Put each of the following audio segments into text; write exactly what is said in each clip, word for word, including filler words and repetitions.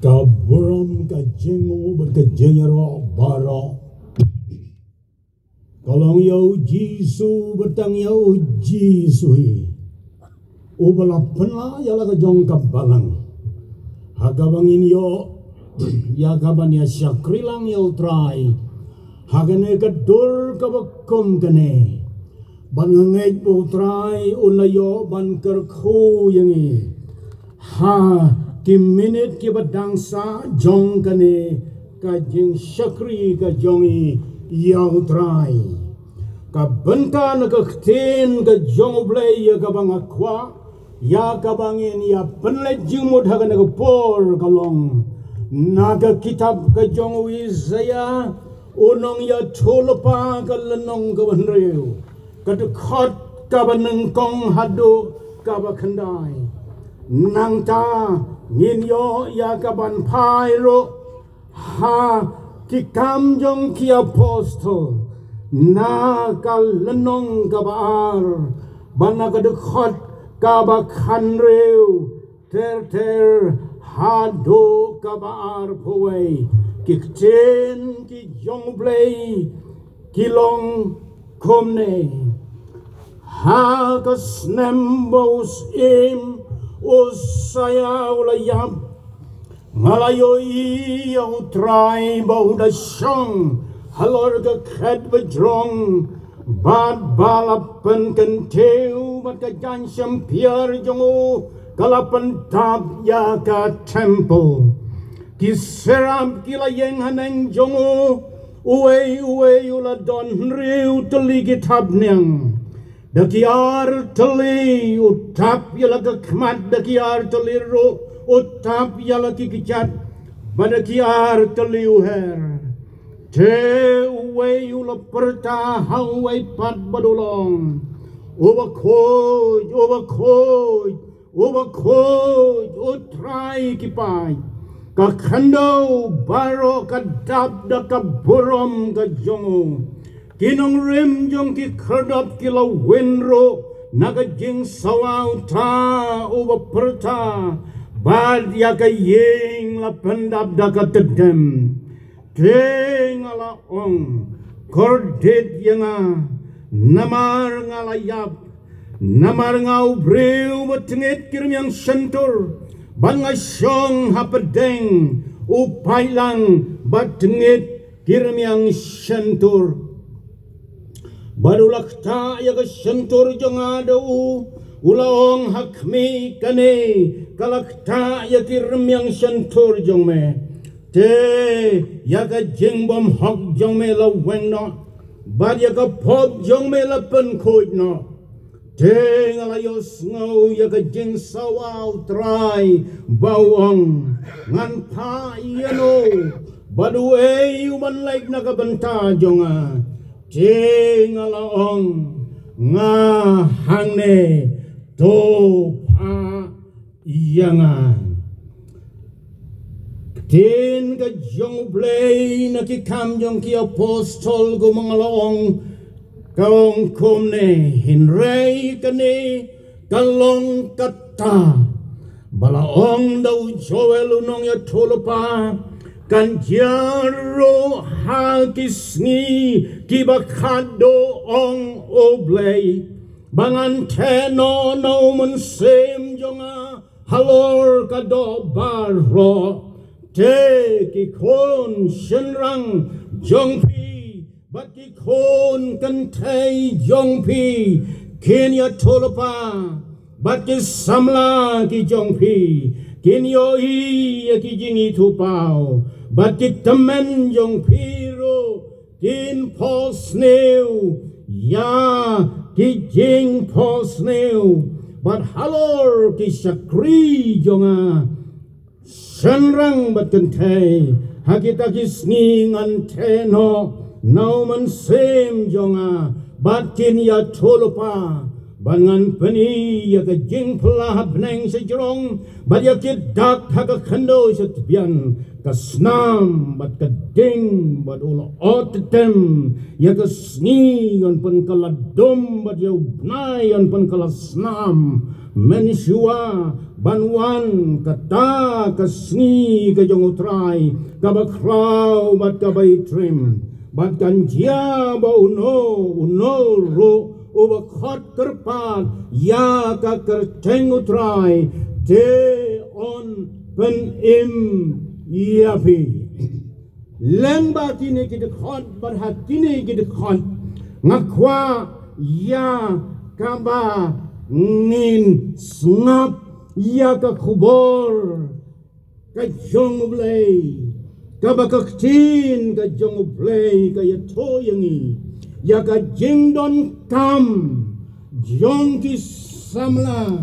Ka burom, ka jingnguh bad ka jingïaroh baroh ka long ïa u Jisu, bad tang ïa u Jisu hi, uba la pynlah ïa la ka jong ka balang, ha kaba ngin ïoh ïa kaban ïa shakri lang ïa u Trai ha kane ka dur kaba kum kane. Ban nga ngeit ba u Trai un la ïoh ban kyrkhu ïa ngi ha ki minit kiba dang sah jong kane ka jingshakri ka jong ngi ïa u Trai. Ka bynta na ka ktien ka jong u Blei ïa kaba nga kwah ïa kaba ngin ïa pynleit jingmut ha kane ka por ka long na ka kitab ka jong u Isaiah, u nongïathuhlypa, ka lynnong kaba hynriew, ka dkhot kaba nyngkong haduh kaba khyndai. Nangta ngin ïoh ïa kaban phai ruh ha Ki Kam jong ki Apostol, na ka lynnong kaba ar, bad na ka dkhot kaba khathynriew ter ter haduh kaba arphew wei. Ki ktien ki jong u Blei ki long kumne: Ha ka snem ba u syiem u Usia u la ïap, nga la ïohi ïa u Trai ba u da shong halor ka khet bajrong, bad ba la pynkyntiew, bad ka jaiñ shympier jong u ka la pyndap ïa ka templ. Ki serap ki la ïeng haneng jong u, uwei uwei u la don hynriew tylli ki thapniang. Da ki ar tylli u tap ïa la ka khmat, da ki ar tylli ruh u tap ïa la ki kjat, bad da ki ar tylli u her. Te uwei u la pyrta ha uwei pat bad u la ong: U bakhuid, u bakhuid, u bakhuid, u Trai ki paid! Ka khyndew baroh ka dap da ka burom ka jong u. Ki nongrim jong ki khyrdop ki la win ruh na ka jingsawa uta uba pyrta, bad ïa ka ïing la pyndap da ka tdem. Te nga la ong: Kordit ïa nga, namar nga la ïap, namar nga u briew ba tngit ki rmiang shyntur, bad nga shong hapdeng u paidlang ba tngit ki rmiang shyntur. Bad u la ktah ïa ka shyntur jong nga da u, u la ong: Ha khmih, kane ka la ktah ïa ki rmiang shyntur jong me. Te ïa ka jingbymhok jong me la weng noh, bad ïa ka pop jong me la pynkhuid noh. Te nga la ïohsngew ïa ka jingsawa u Trai ba u ong: Ngan phah ïa no, bad uei u ban leit na ka bynta jong nga? Te nga la ong: Nga hangne, to phah ïa nga. Ktien ka jong u Blei na Ki Kam jong ki Apostol, kumba nga la ong, ka ong kumne: Hynrei kane ka long kata ba la ong da u Joel u nongïathuhlypa, kan jia ruh ha ki sngi kiba khadduh, ong u Blei, ba ngan theh noh na u Mynsiem jong nga halor ka doh baroh. Te ki khun shynrang jong phi bad ki khun kynthei jong phi kin ïathuhlypa, bad ki samla ki jong phi kin ïohi ïa ki jingithuhpaw, bad ki tymmen jong phi ruh kin phohsniew ïa ki jingphohsniew. Bad halor ki shakri jong nga, shynrang bad kynthei, ha kita ki sngi ngan theh noh na u Mynsiem jong nga, bad kin ïathuhlypa, bad ngan pyni ïa ka jingphylla ha bneng sha jrong, bad ïa ki dak ha ka khyndew sha tbian. Ka snam bad ka ding bad u la ot tem ïa ka sngi, yn pynkylla dum, bad ïa u bnai yn pynkylla snam mynshuwa, Ban wan kata ka sngi ka jong U Trai, kaba khraw bad kaba itriem, bad kan jia ba uno uno ruh uba khot kyrpad ïa ka kyrteng U Trai, te yn pynim ïa phi. Lyngba kine ki dkhot, bad ha kine ki dkhot, nga kwah ïa kaba ngin sngap ïa ka khubor ka jong U Blei, kaba ka ktien ka jong U Blei ka ïathuh ïa ngi ïa ka jingdonkam jong ki samla,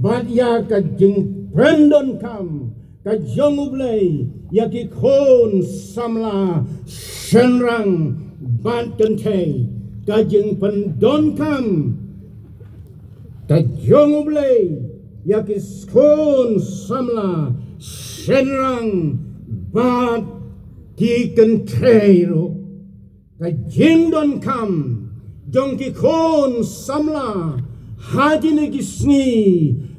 bad ïa ka jingpyndonkam ka jong U Blei ïa ki khun samla shynrang bad kynthei. Ka jingpyndonkam ka jong U Blei ïa ki khun samla shynrang bad ki kynthei ruh. Ka jingdonkam jong ki khun samla ha kine ki sngi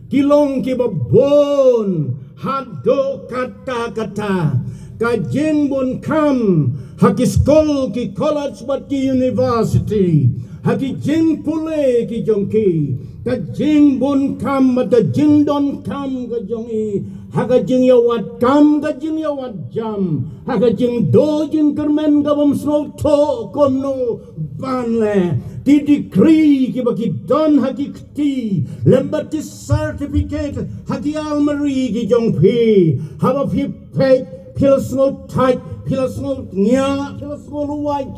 ki long kiba bun haduh katta katta. Ka jingbunkam ha ki skul, ki college bad ki university, ha ki jingpule ki jong ki, ka jingbunkam bad ka jingdonkam ka jong i ha ka jingïawad kam, ka jingïawad jam, ha ka jingduh jingkyrmen kabym sngewthuh kumno ban leh. Ki degree kiba ki don ha ki kti lem bad ki certificate ha ki almari ki jong phi, haba phi peit phi la sngewthait, phi la sngewñiah, phi la sngewluwait.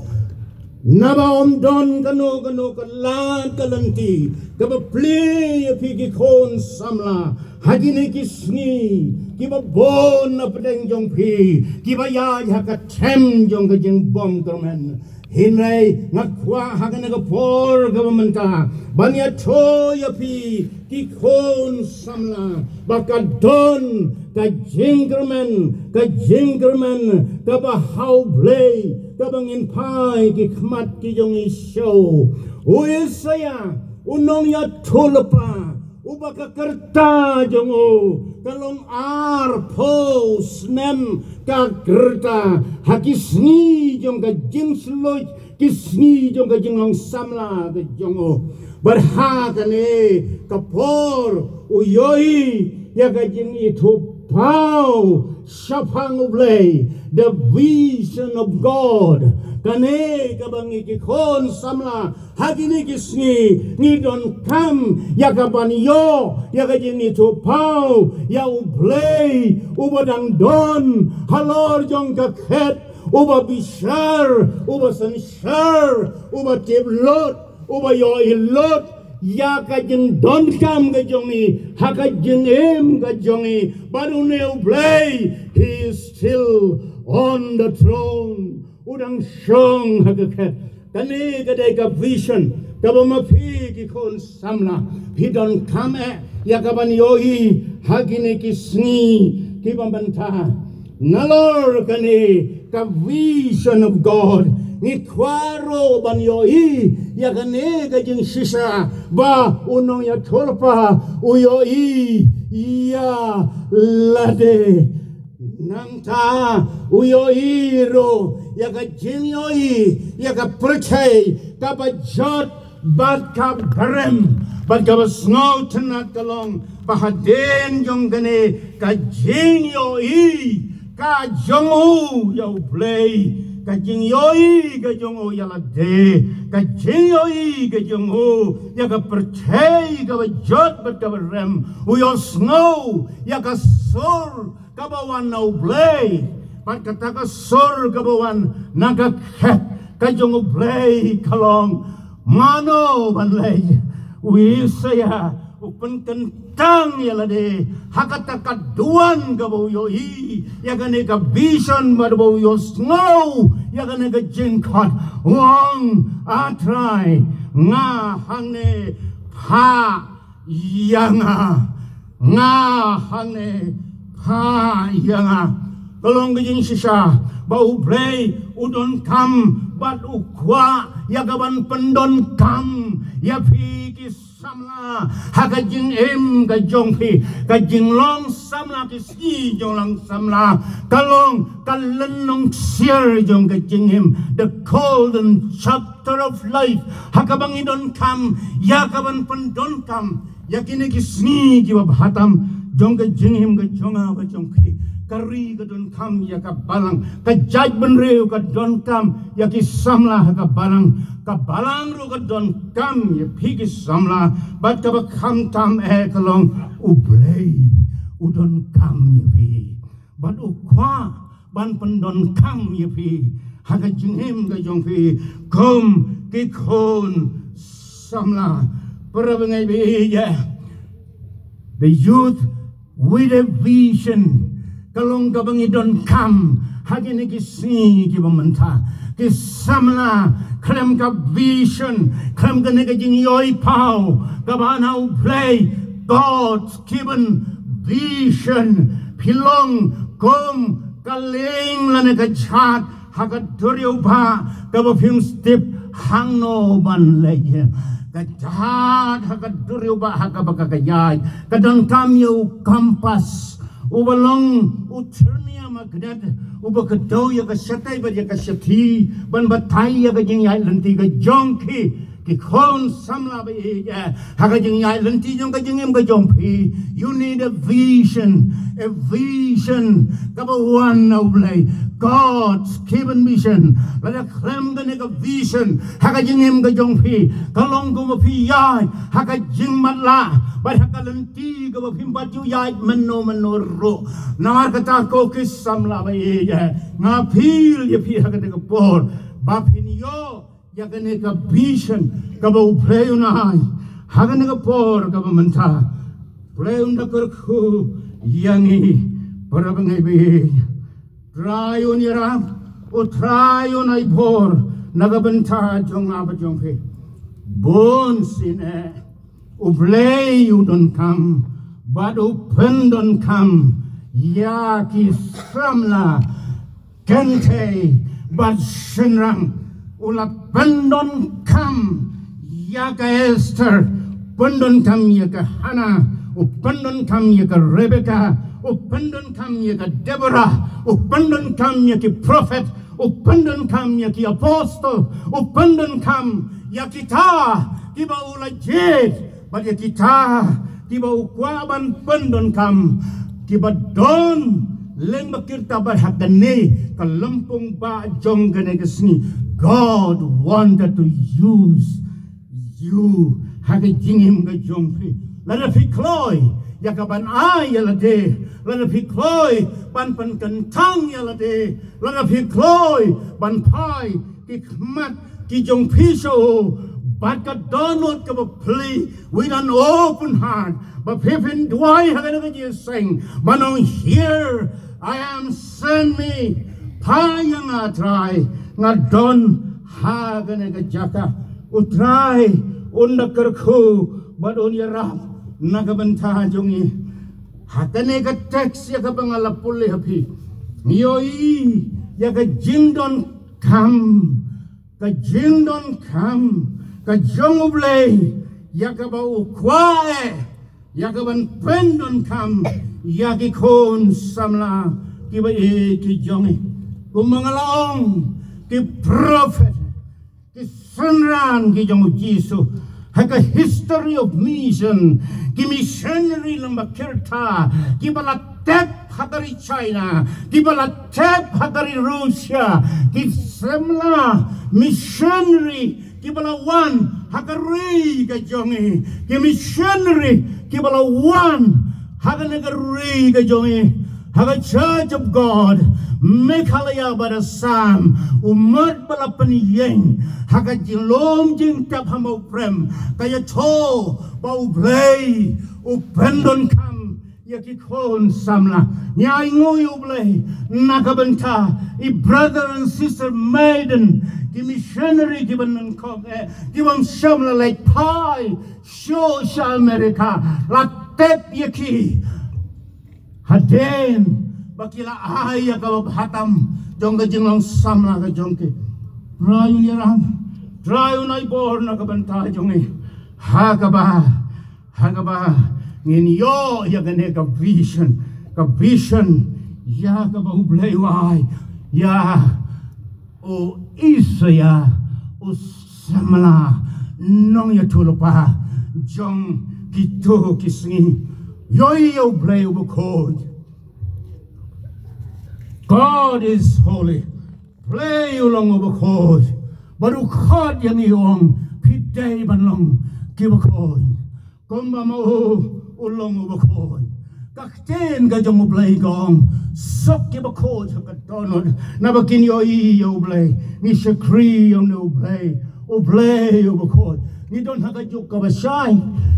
Naba ym don kano kano ka lad ka lynti kaba plie ïa phi ki khun samla ha kine ki sngi kiba bun na pdeng jong phi, kiba ïaid ha ka them jong ka jingbymkyrmen. Hynrei nga kwah ha kane ka por kaba mynta ban ïathuh ïa phi ki khun samla ba ka don ka jingkyrmen, ka jingkyrmen kaba ha U Blei, kaba ngin phai ki khmat ki jong i shuh. U Isaïah u nongïathuhlypa, uba ka kyrta jong u ka long arphew snem ka kyrta, ha ki sngi jong ka jingshlur, ki sngi jong ka jinglong samla ka jong u. Bad ha kane ka por u ïohi ïa ka jingithuhpaw shaphang U Blei, the vision of God. Kane kaba ngi ki khun samla ha kine ki sngi ngi donkam ïa ka ban ïoh ïa ka jingithuhpaw ïa U Blei uba dang don halor jong ka khet, uba bishar, uba synshar, uba tip lut, uba ïohi lut ïa ka jingdonkam ka jong i ha ka jingim ka jong i. Bad une U Blei, he is still on the throne. U dang shong ha ka khet. Kane ka dei ka vision kaba ma phi ki khun samla phi donkam eh ïa ka ban ïohi ha kine ki sngi kiba mynta. Nalor kane ka vision of God, ngi kwah ruh ban ïohi ïa kane ka jingshisha ba u nongïathuhlypa u ïohi ïa lade. Nangta u ïohi ruh ïa ka jingïohi, ïa ka pyrthei kaba jot bad kaba rem bad kaba sngewtynnat. Ka long ba hadien jong kane ka jingïohi ka jong u ïa U Blei, ka jingïohi ka jong u ïa lade, ka jingïohi ka jong u ïa ka pyrthei kaba jot bad kaba rem, u ïohsngew ïa ka sur kaba wan na U Blei. Bad kata ka sur kaba wan na ka khet ka jong U Blei ka long, mano ban leit? U Isaïah u pynkyntang ïa lade ha kata ka duwan kaba u ïohi ïa kane ka vision bad ba u ïohsngew ïa kane ka jingkhot, u ong, A Trai, nga hangne, phah ïa nga, nga hangne, phah ïa nga. Ka long ka jingshisha ba U Blei u donkam bad u kwah ïa ka ban pyndonkam ïa phi ki samla ha ka jingim ka jong phi, ka jinglong samla, ki sngi jinglong samla ka long ka lynnong ksiar jong ka jingim, the golden chapter of life, ha kaba ngi donkam ïa ka ban pyndonkam ïa kine ki sngi kiba bha tam jong ka jingim ka jong nga bad jong phi. Ka ri ka donkam ïa ka balang, ka jaitbynriew ka donkam ïa ki samla ha ka balang, ka balang ruh ka donkam ïa phi ki samla, bad kaba khamtam eh ka long U Blei u donkam ïa phi bad u kwah ban pyndonkam ïa phi ha ka jingim ka jong phi kum ki khun samla. Para bangeit ba ïeit, the youth with a vision ka long kaba ngi donkam ha kine ki sngi kiba mynta. Ki samla khlem ka vision, khlem kane ka jingïohi paw kaba na U Blei, God's given vision, phi long kum ka lieng lane ka jhat ha ka duriaw ba kaba phim tip hangno ban leit. Ka jhat ha ka duriaw ba ha kaba ka ïaid ka donkam ïa u compass uba long u turn ïa magnet uba kdew ïa ka shatei bad ïa ka shathie ban batai ïa ka jingïaid lynti ka jong ki, ki khun samla ba ïeit. Ha ka jingïaid lynti jong ka jingim ka jong phi, you need a vision, a vision kaba wan na U Blei, God's given vision. Lada khlem kane ka vision ha ka jingim ka jong phi, ka long kumba phi ïaid ha ka jingmatlah bad ha ka lynti kaba phim pat ju ïaid mynno mynno ruh. Namar kata ko ki samla ba ïeit, nga appeal ïa phi ha kane ka por ba phin ïoh ïa kane ka vision kaba U Blei un ai ha kane ka por kaba mynta. U Blei un da kyrkhu ïa ngi, para bangeit ba ïeit. Trai un ïarap, U Trai un ai bor na ka bynta jong nga bad jong phi. Bun sien eh U Blei u donkam bad u pyndonkam ïa ki samla kynthei bad shynrang. U la pyndonkam ïa ka Esther, pyndonkam ïa ka Hannah, u pyndonkam ïa ka Rebecca, u pyndonkam ïa ka Deborah, u pyndonkam ïa ki prophet, u pyndonkam ïa ki apostle, u pyndonkam ïa kita kiba u la jied bad ïa kita kiba u kwah ban pyndonkam, kiba don lyngba ki rta bad ha kane ka lympung ba jong kane ka sngi. God wanted to use you ha ka jingim ka jong phi. Lada phi kloi ïa ka ban ai ïa lade, lada phi kloi ban pynkyntang ïa lade, lada phi kloi ban phai ki khmat ki jong phi sha u bad ka dohnud kaba plie with an open heart, ba phi phin duwai ha kane ka jingïaseng ban ong, "Here I am, send me, phai ïa nga Trai, nga don ha kane ka jaka." U Trai un da kyrkhu bad un ïarap na ka bynta jong ngi. Ha kane ka text ïa kaba nga la pule ha phi, ngi ïohi ïa ka jingdonkam, ka jingdonkam ka jong U Blei ïa kaba u kwah eh ïa ka ban pyndonkam ïa ki khun samla kiba ïeit ki jong ngi. Kumba nga la ong, ki prophet, ki synran ki jong U Jisu ha ka history of mission, ki missionary lyngba ki rta kiba la tep ha ka ri China, kiba la tep ha ka ri Russia, ki samla missionary kiba la wan ha ka ri ka jong ngi, ki missionary kiba la wan ha kane ka ri ka jong ngi, ha ka Church of God Meghalaya bad Assam, u mut ba la pynïeng ha ka jinglum jingtep ha Mawprem, ka ïathuh ba U Blei u pyndonkam ïa ki khun samla. Ngi ainguh ïa U Blei na ka bynta i brother and sister Maiden, ki missionary kiba nyngkong eh, kiba ym shym la leit phai shuh sha America, la tep ïa ki hadien ba ki la ai ïa kaba bha tam jong ka jinglong samla ka jong ki. Trai un ïarap, Trai un ai bor na ka bynta jong ngi. Ha kaba, ha kaba ngin ïoh ïa kane ka vision, ka vision ïa kaba U Blei u ai ïa u Isaïah, u samla nongïathuhlypa jong kito ki sngi. Ïohi ïa U Blei u bakhuid. God is holy. Blei u long u bakhuid. Bad u khot ïa ngi u ong, phi dei ban long ki bakhuid. Kumba ma u u long u bakhuid. Ka ktien ka jong U Blei ka ong, suk ki bakhuid ha ka dohnud, naba kin ïohi ïa U Blei. Ngi shakri ïa une U Blei, U Blei u bakhuid. Ngi don ha ka juk kaba shai,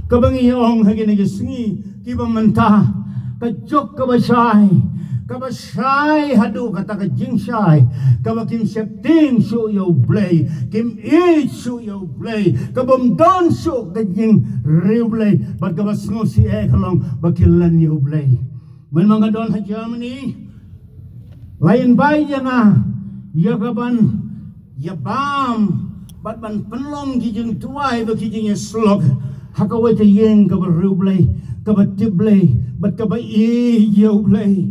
kaba ngi ong ha kine ki sngi kiba mynta. Ka juk kaba shai, kaba shai haduh kata ka jingshai, kaba kim sheptieng shuh ïa U Blei, kim ïeit shuh ïa U Blei, kaba ym don shuh ka jingriewblei, bad kaba sngewsih eh ka long ba ki len ïa U Blei. Mynba nga don ha Germany, la invite ïa nga ïa ka ban ïa bam bad ban pynlong ki jingduwai bad ki jingïasyllok ha kawei ka ïing kaba riewblei, kaba tip Blei bad kaba ïeit ïa U Blei.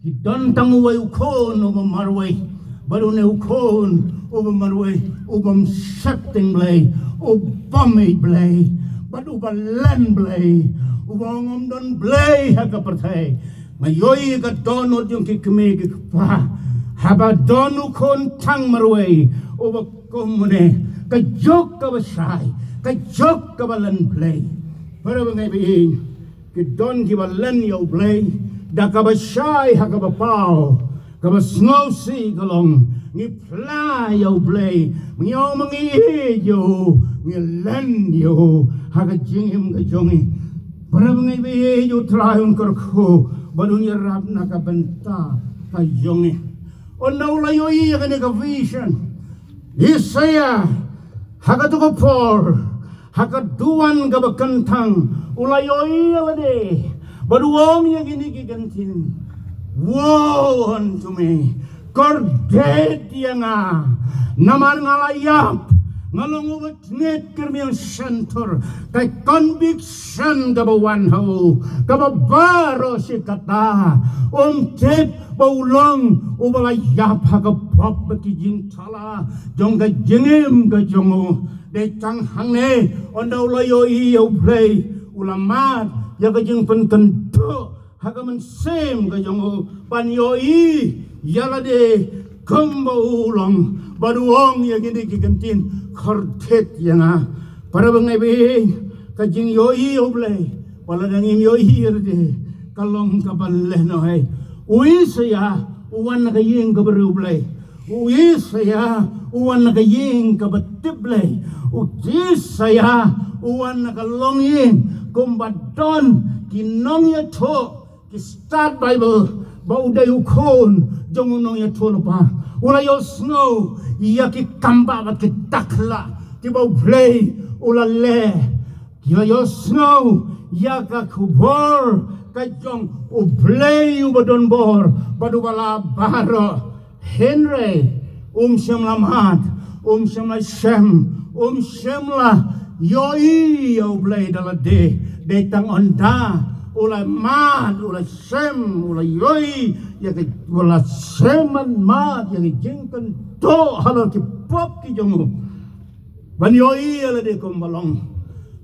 Ki don tang uwei u khun uba marwei, bad une u khun uba marwei u bym sheptieng Blei, u bym ïeit Blei, bad uba len Blei, uba ong ym don Blei ha ka pyrthei. Nga ïohi ka dohnud jong ki kmie ki kpa, haba don u khun tang marwei uba kum une, ka juk kaba shai, ka juk kaba len Blei. Para bangeit ba ïeit, ki don kiba len ïa U Blei da kaba shai ha kaba paw. Kaba sngewsih ka long, ngi phla ïa U Blei, ngi ong ma ngi ïeit ïa u, ngi len ïa u ha ka jingim ka jong ngi. Para bangeit ba ïeit, U Trai un kyrkhu bad un ïarap na ka bynta ka jong ngi. Ynda u la ïohi ïa kane ka vision, Isaïah, ha kato ka por, ha ka duwan kaba kyntang, u la ïohi ïa lade bad u ong ïa kine ki kyntien, "Woe unto me, kordit ïa nga, namar nga la ïap, nga long uba tngit kyrmiang shantur." Ka conviction kaba wan ha u, kaba baroh shi katta, um tip ba u long uba la ïap ha ka pop bad ki jingthala jong ka jingim ka jong u. Dei tang hangne, ynda u la ïohi ïa U Blei, u la mad ïa ka jingpynkynduh ha ka mynsiem ka jong u ban ïohi ïa lade kumba u long, bad u ong ïa kine ki kyntien, "Kordit ïa nga." Para bangeit ba ïeit, ka jingïohi ïa U Blei, wat lada ngim ïohi ïa lade, ka long kaba lehnohei. U Isaïah u wan na ka ïing kaba riewblei. U Isaïah u wan na ka ïing kaba tip Blei. U Isaïah u wan na ka longïing kumba don ki nongïathuh, ki stad Baibl, ba u dei u khun jong u nongïathuhlypa. U la ïohsngew ïa ki kambah bad ki takla kiba U Blei u la leh. Ki la ïohsngew ïa ka khubor ka jong U Blei uba don bor bad uba lah baroh. Hynrei um shym la mad, um shym la shem, um shym la ïohi ïa U Blei da lade. Dei tang ynda u la mad, u la shem, u la ïohi ïa ka, u la shem mad ïa ka jingkynduh halor ki pop ki jong u, ban ïohi ïa lade kumba long.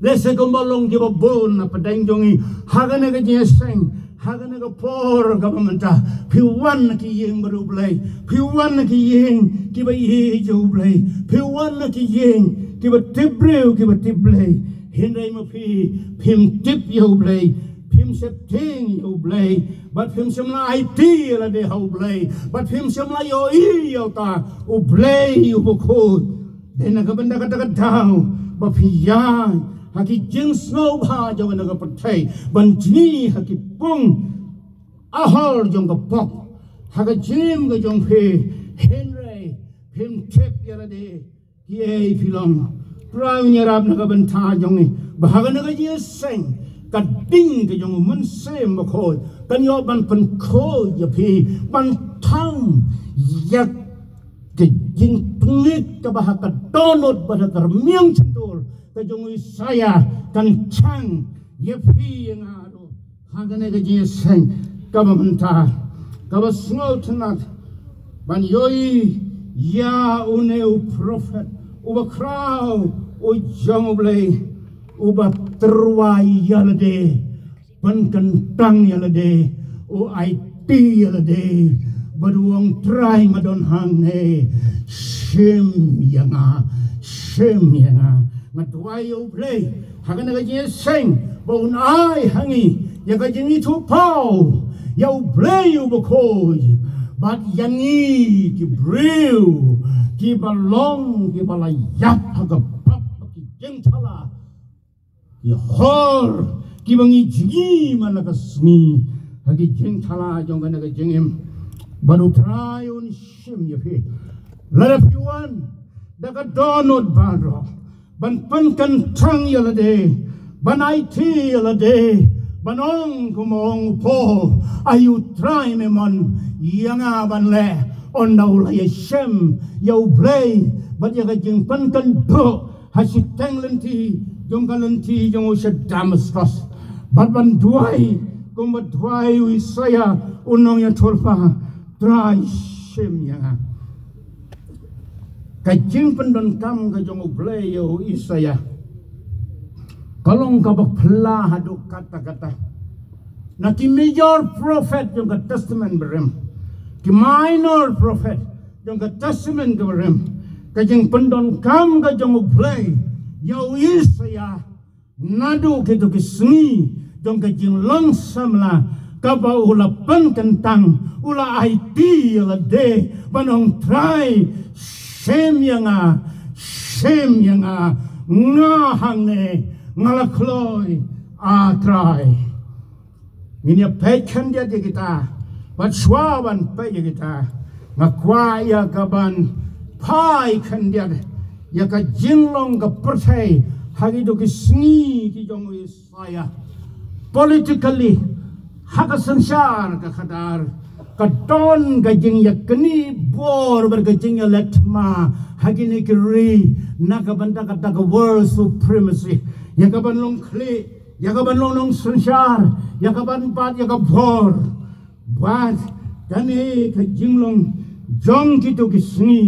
Lehse kumba long kiba bun na pdeng jong ngi ha kane ka jingïaseng, ha kane ka por kaba mynta. Phi wan na ki ïing ba riewblei, phi wan na ki ïing kiba ïeit ïa U Blei, phi wan na ki ïing kiba tip briew, kiba tip Blei. Hynrei ma phi, phim tip ïa U Blei, phim sheptieng ïa U Blei, bad phim shym la aiti ïa lade ha U Blei, bad phim shym la ïohi ïa uta U Blei uba khuid. Dei na ka bynta kata ka daw ba phi ïaid ha ki jingsngewbha jong kane ka pyrthei, ban jngi ha ki pung ahor jong ka pop ha ka jingim ka jong phi. Hynrei phim tip ïa lade kiei phi long. Trai un ïarap na ka bynta jong ngi ba ha kane ka jingïaseng, ka ding ka jong U Mynsiem Bakhuid kan ïoh ban pynkhuid ïa phi, ban thang ïa ka jingtngit kaba ha ka dohnud bad ha ka rmiang shyntur Ka jong u Isaiah kan chang ïa phi ïa nga ruh ha kane ka jingïaseng kaba mynta, kaba sngewtynnat ban ïohi ïa une u prophet uba khraw, u jong U Blei, uba tyrwa ïa lade, pynkyntang ïa lade, u aiti ïa lade, bad u ong, Trai, nga don hangne, shim ïa nga, shim ïa nga. Nga duwai ïa U Blei ha kane ka jingïaseng ba un ai ha ngi ïa ka jingithuhpaw ïa U Blei uba khuid, bad ïa ngi ki briew kiba long kiba la ïap ha ka pap bad ki jingthala, ki hor kiba ngi jngi man la ka sngi ha ki jingthala jong kane ka jingim. Bad U Trai un shim ïa phi lada phi wan da ka dohnud baroh ban pynkyntang ïa lade, ban aiti ïa lade, ban ong kumba ong u Paul, ai U Trai, me mon ïa nga ban leh, ynda u la ïashem ïa U Blei bad ïa ka jingpynkynduh ha shiteng lynti jong ka lynti jong u sha Damaskos, bad ban duwai kumba duwai u Isaiah, u nongïathuhlypa, Trai, shim ïa nga. Ka jingpyndonkam ka jong U Blei ïa u Isaiah ka long kaba phylla haduh katta katta. Na ki major prophet jong ka Testament barim, ki minor prophet jong ka Testament ka barim, ka jingpyndonkam ka jong U Blei ïa u Isaiah naduh kito ki sngi jong ka jinglong samla, kaba u la pynkyntang, u la aiti ïa lade ban ong, Trai, shim ïa nga, shim ïa nga, nga hangne, nga la kloi, A Trai. Ngin ïa peit khyndiat ïa kita, bad shuwa ban peit ïa kita, nga kwah ïa ka ban phai khyndiat ïa ka jinglong ka pyrthei ha kito ki sngi ki jong u Isaiah. Politically, ha ka synshar ka khadar, ka don ka jingïaknieh bor bad ka jingïaleh thma ha kine ki ri na ka bynta kata ka world supremacy, ïa ka ban long khlieh, ïa ka ban long nongsynshar, ïa ka ban bat ïa ka bor. Bad kane ka jinglong jong kito ki sngi,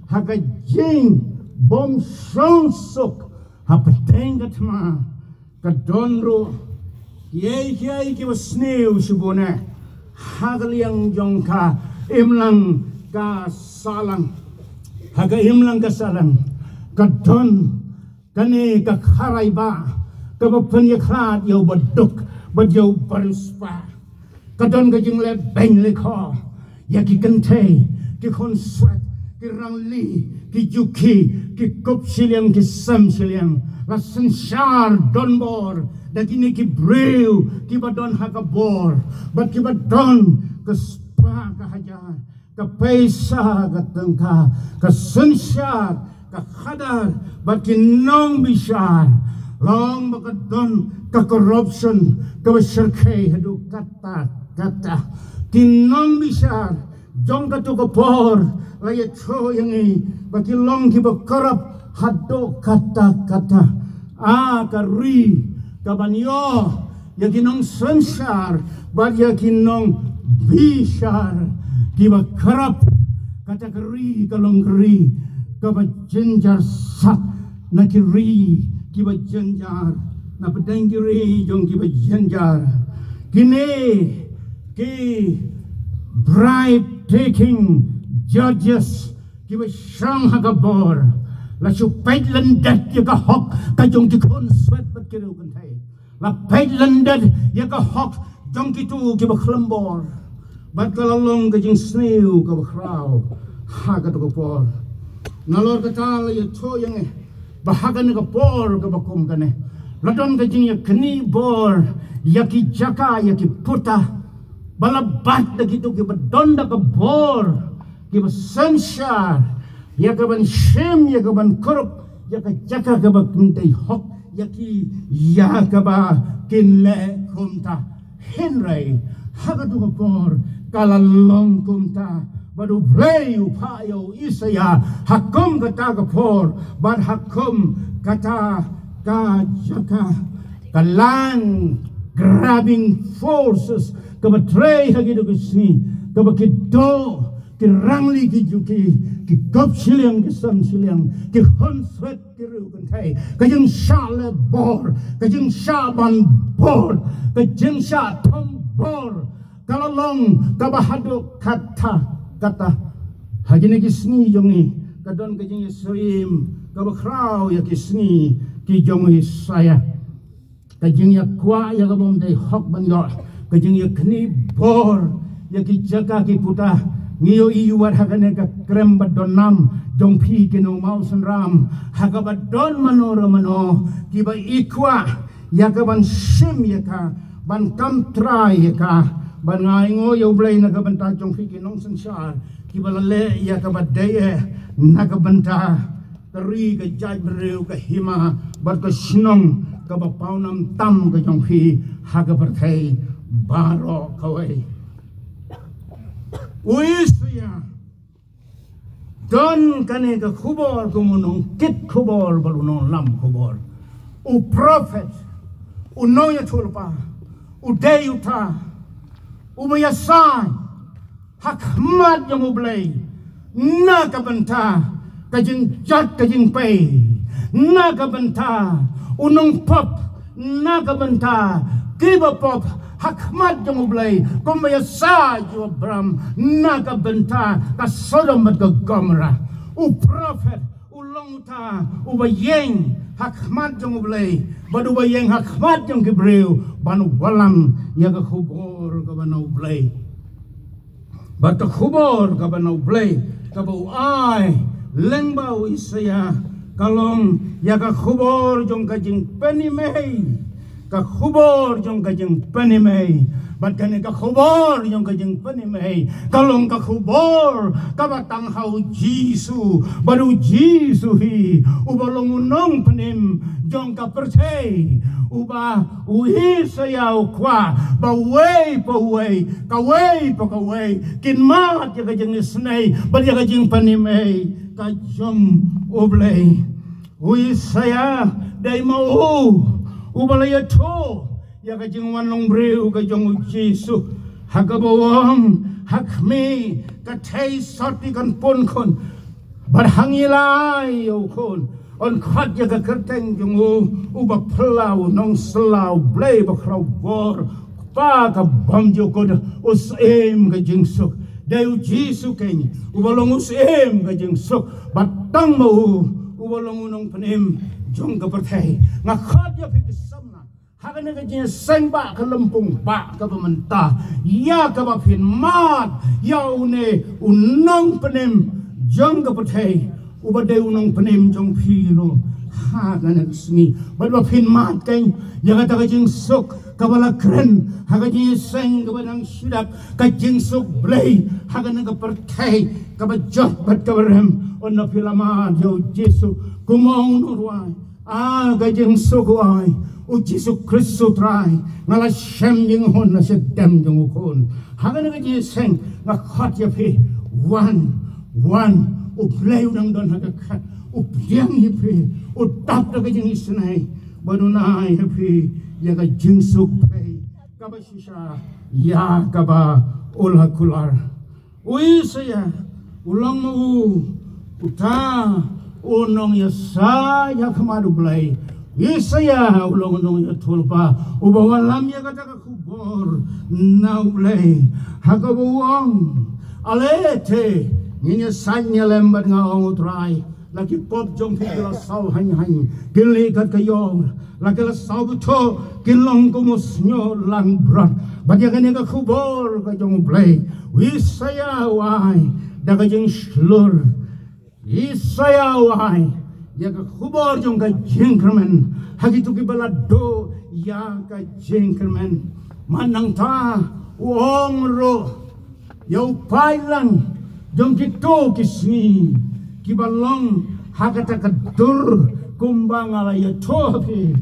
ha ka jingbymshong suk hapdeng ka thma, ka don ruh kiei kiei kiba sniew shibun eh ha ka liang jong ka imlang ka sahlang. Ha ka imlang ka sahlang ka don kane ka kharai ba kaba pynïakhlad ïa u baduk bad ïa u bariewspah. Ka don ka jingleh beiñ leh kho ïa ki kynthei, ki khunswet, ki rangli, ki juki, ki kup shiliang, ki sem shiliang. La synshar donbor da kine ki briew kiba don ha ka bor bad kiba don ka spah ka hajar, ka pisa ka tyngka, ka synshar, ka khadar bad ki nongbishar. Long ba ka don ka corruption kaba shyrkhei haduh katta katta. Ki nongbishar jong kato ka por la ïathuh ïa ngi ba ki long kiba corrupt haduh katta katta. A ka ri kaban ïoh ïa ki nongsynshar bad ïa ki nongbishar kiba corrupt, kata ka ri ka long ka ri kaba jynjar sat na ki ri kiba jynjar, na pdeng ki ri jong kiba jynjar. Kine ki bribe taking judges kiba shong ha ka bor la shu peit lyndet ïa ka hok ka jong ki khunswet bad ki riewkynthei. La peit lyndet ïa ka hok jong kito kiba khlem bor. Bad ka la long ka jingsniew kaba khraw ha kato ka por. Nalor kata la ïathuh ïa ngi ba ha kane ka por kaba kum kane la don ka jingïaknieh bor ïa ki jaka, ïa ki puta, ba la bat da kito kiba don da ka bor, kiba synshar ïa ka ban shim, ïa ka ban kurup ïa ka jaka kaba kim dei hok ïa ki, ïa kaba kin leh kumta. Hynrei ha kato ka por ka la long kumta bad U Blei u phah ïa u Isaïah ha kum kata ka por bad ha kum kata ka jaka, ka land grabbing forces kaba trei ha kito ki sngi, kaba ki doh, ki rangli, ki juki, ki kop shiliang, ki san shiliang, ki hun swet, ki riewkynthei, ka jingshah leh bor, ka jingshah ban bor, ka jingshah thombor, ka la long kaba haduh katta katta. Ha kine ki sngi jong ngi ka don ka jingïasyriem kaba khraw ïa ki sngi ki jong u Isaiah. Ka jingïakwah ïa ka bym dei hok ban ïoh, ka jingïakhnieh bor ïa ki jaka ki puta. Ngi ïohi wat ha kane ka krem ba don nam jong phi ki nongmawsynram, ha kaba don mano re mano kiba i kwah ïa ka ban shim ïa ka, ban kam trai ïa ka, ban ngai nguh ïa U Blei na ka bynta jong phi ki nongsynshar kiba la leh ïa kaba dei eh na ka bynta ka ri, ka jaitbynriew, ka hima bad ka shnong kaba pawnam tam ka jong phi ha ka pyrthei baroh kawei. U Isaiah don kane ka khubor kum u nongkit khubor bad u nonglam khubor, u prophet, u nongïathuhlypa, u dei uta uba ïasai ha khmat jong U Blei na ka bynta ka jingjot ka jingpei, na ka bynta u nongpop, na ka bynta kiba pop ha khmat jong U Blei, kumba ïasai ïa u Abraham na ka bynta ka Sodom bad ka Gomorrah. U prophet u long uta uba ïeng ha khmat jong U Blei bad uba ïeng ha khmat jong ki briew ban wallam ïa ka khubor kaba na U Blei. Bad ka khubor kaba na U Blei kaba u ai lyngba u Isaiah ka long ïa ka khubor jong ka jingpynim ei. Ka khubor jong ka jingpynim ei. Bad kane ka khubor jong ka jingpynim ei ka long ka khubor kaba tang ha u Jisu. Bad u Jisu hi uba long u nongpynim jong ka pyrthei, uba u Isaiah u kwah ba uwei pa uwei, kawei pa kawei kin mad ïa ka jingisynei bad ïa ka jingpynim ei ka jong U Blei. U Isaiah dei ma u uba la ïathuh ïa ka jingwan long briew ka jong u Jisu, ha kaba u ong, ha khmih ka thei sati kan pun khun, bad ha ngi la ai ïa u khun, yn khot ïa ka kyrteng jong u uba phylla, u nongsylla, U Blei ba khraw bor, Kpa ka bymjukut, u Syiem ka jingsuk. Dei u Jisu keiñ uba long u Syiem ka jingsuk, bad tang ma u uba long u nongpynim jong ka pyrthei. Nga khot ïa phi ki samla ha kane ka jingïaseng ba ka lympung ba kaba mynta, ïa kaba phin mad ïa une u nongpynim jong ka pyrthei, uba dei u nongpynim jong phi ruh ha kane ka sngi. Bad ba phin mad keiñ ïa kata ka jingsuk kaba la kren ha ka jingïaseng kaba nang shadap, ka jingsuk Blei ha kane ka pyrthei kaba jot bad kaba rem. Ynda phi la mad ïa u Jisu, kumno u nongruh ai, a ka jingsuk u ai, u Jisu Khrist u Trai, nga la shem jinghun na shadem jong u khun. Ha kane ka jingïaseng nga khot ïa phi, wan, wan, u Blei u dang don ha ka khat, u pdiang ïa phi, u tap da ka jingisynei bad un ai ïa phi ïa ka jingsuk Blei kaba shisha, ïa kaba u la kular. U Isaïah u long ma u uta u nongïasaid ha khmat u Blei. U Isaïah u long u nongïathuhlypa uba wallam ïa kata ka khubor na u Blei, ha kaba u ong, ale te ngin ïasaid ïalem bad nga, ong u Trai. La ki pop jong phi ki la saw haiñ haiñ, kin lih kat ka ïor. La ki la saw bthuh, kin long kum u shñiuh langbrot. Bad ïa kane ka khubor ka jong u Blei, u Isaïah u ai da ka jingshlur. Isaïah u ai ïa ka khubor jong ka jingkyrmen ha kito kiba la duh ïa ka jingkyrmen. Bad nangta u ong ruh ïa u paidlang jong kito ki sngi kiba long ha kata ka dur kumba nga la ïathuh ha phi.